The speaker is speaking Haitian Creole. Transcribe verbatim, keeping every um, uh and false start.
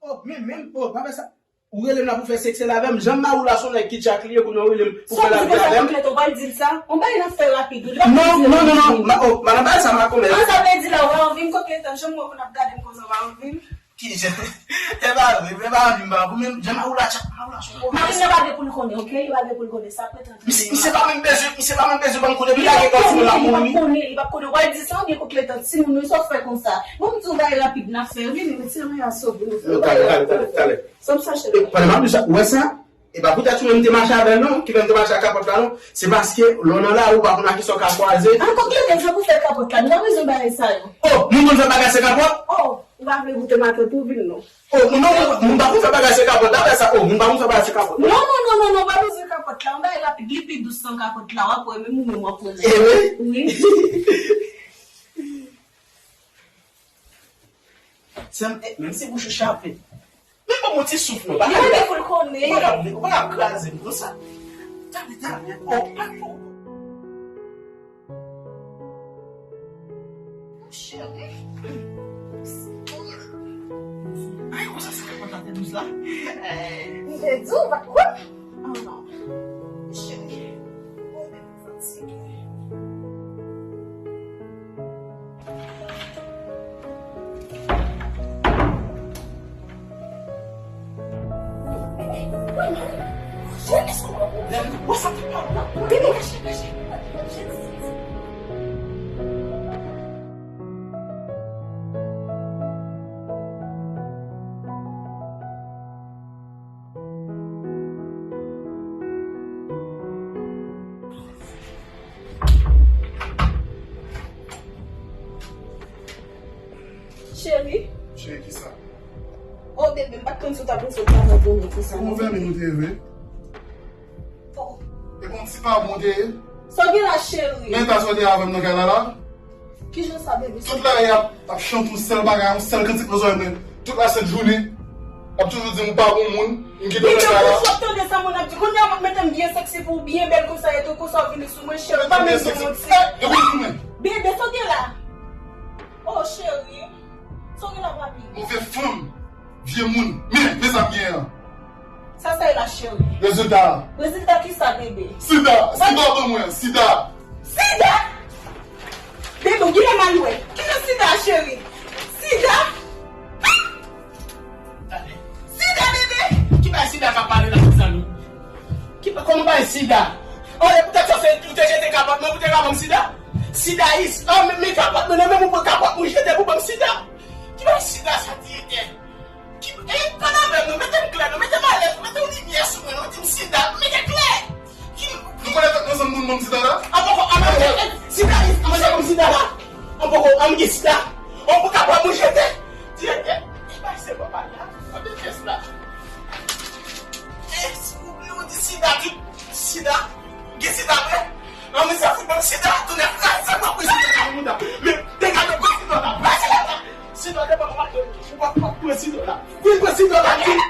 Oh, men menm, oh, pa fè sa. Ou rele m la pou fè seksyèl avè m. Jan Maroula se yon nèg ki djak li ye, kounye a ou rele m pou fè lavi avè m. Sa w di konsa, Klèton, pa di l sa. On bagay n ap fè rapid wi. Non, non, non, non. Ma-, oh, madan, bagay sa pa kòmè. An, sa vle di la, ou pa anvi m, Klèton, jan m wè w konn ap gade m konsa, ou pa anvi m. Ki jan? E pa vre, e pa anvi m, pa pou menm. Jan Maroula djak, Maroula se yon. Maroula pa vle pou l konnen, oke? Li pa vle pou l konnen. Sa Klèton. Misye, misye pa menm bezwen, misye pa menm bezwen ban m konnen, li lage kòl sou mwen la pou li. Li p ap konnen, li p ap konnen. W al di sa, oubyen Klèton, timoun yo, sa w fè konsa. Bon, m di w bagay rapid n ap fè, vini, retire men a sou pou nou. Yo, talè, talè, talè, talè. Sa m sa chèf. E, pandan m ap di sa, ou wè sa? E pa poutèt ou menm te mache avè l non, ki fè m te mache ak kapòt la non. Se paske lè w nan lari, ou pa konn ak kisa w ka kwaze. Ankò Klèton, sa pou fè kapòt la, nou pa bezwen bagay sa yo. Oh, moun konn fè bagay san kapòt? Oh, ou pa vle goute maten pou vin non. Oh, moun, non, moun, moun pa konn fè bagay san kapòt, dapre sa, oh, moun pa konn fè bagay san kapòt. Non, non, non, non, non, pa bezwen kapòt la, yon bagay rapid, li pi dous san kapòt la, w ap wè, menm ou menm w ap wè. E wi? Wi. Sè m, eh, menm si bouch ou chape. Men ban m yon ti souf non, pa. Li pa gen pou l konnen. Ou pa ka, ou pa ka kraze m konsa. Talè, talè, oh, pa fò. Cheri. Ay, konsa se kapòt la te dous la. M te di w, ou pa t kwè m? Oh non. Cheri. Mwen menm fatige. Cheri. Cheri, kisa? Oh, bebe, m pa t konn si w t ap rete travay pou mwen konsa. Se yon vèmin ou te ye vre. Oh. E bon, ti pa bon te ye. Sa w gen la, cheri? Men ta sa w te avè m nan kay la la? Kijan sa, bebe? Tout lari a ap, ap chante yon sèl bagay, yon sèl kantik nan zòrèy mwen. Tout la sent jounen, ap toujou di m pa bon moun, m kite w nan kay la. Bebe, w ap tande sa moun ap di. Kounye a m ap mete m byen sèksi pou w, byen bèl konsa, e tou konsa w vini sou mwen, cheri, w pa menm bon moun ti. Bebe, sa w gen la? Oh, cheri, sa w gen la, papi? Move fanm, vye moun, men, men sa m gen an. Sa, sa e la, cheri? Rezilta a. Rezilta kisa, bebe? Sida! Sida ban mwen! Sida! Sida! Bebe, ou genlè mal wè. Kijan sida, cheri? Sida? Sida, bebe! Ki bay sida k ap pale la, zanmi? Ki, kòman bay sida? Oh, e poutèt sa, se ou te jete kapòt mwen, ou te ka ban m sida? Sida is, oh, men, men kapòt mwen, non, men ou pran kapòt mwen jete pou ban m sida? Ki bay sida sa, direktè? Ki, e, pale avè m non, mete m klè non, mete m alèz, mete yon limyè sou mwen non, di m sida, mete klè. Ki, nou konnen tèt nou ansanm moun ban m sida la? An poko, an manje, sida, an manje ban m sida la. An poko, an gen sida. An poko, kapab mwen jete. Direktè, ki bay se papa la? An de pyès la. E, si ou bliye ou di sida, tout sida. Gen sida vre? An mwen sa fout ban m sida, tou nèf la, sa pa pran sida la, moun la. Men, degade pran sida la, pran sida la. Sida devan ou pa, ou pa, pa pran sida la. Vin pran sida la, vin.